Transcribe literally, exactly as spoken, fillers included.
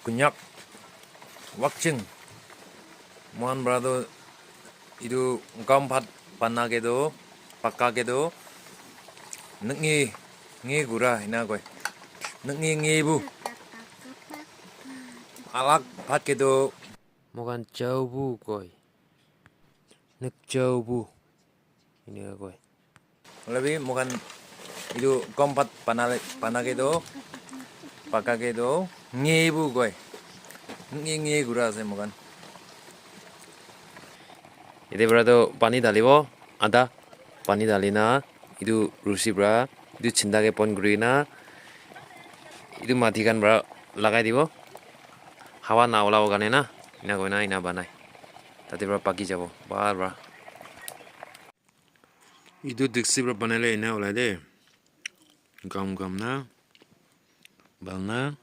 Konyak, wakching. Mohan para tu etu gam bhat bana ke tu, paka ke tu, nukni nge gura ena koi. Nukni nge bu. Alag bhat ke tu, moikhan chau bu koi. Nukchau bu. Ena koi. Hoilebi moikhan etu gom bhat bana le, bana ke toh, paka ke toh, nge bu koi. Nge, nge kura ase moikhan. Yate para toh pani dalibo, ada pani dali na, etu rusi para, etu chinda ke pon kuri na, etu mati khan para lagai dibo. Hawa na olabo karne na, ena koi na, ena banai. Tate para paki jabo, bhal para. Etu dikchi para banai le ena olai de. Gam gam na, bhal na,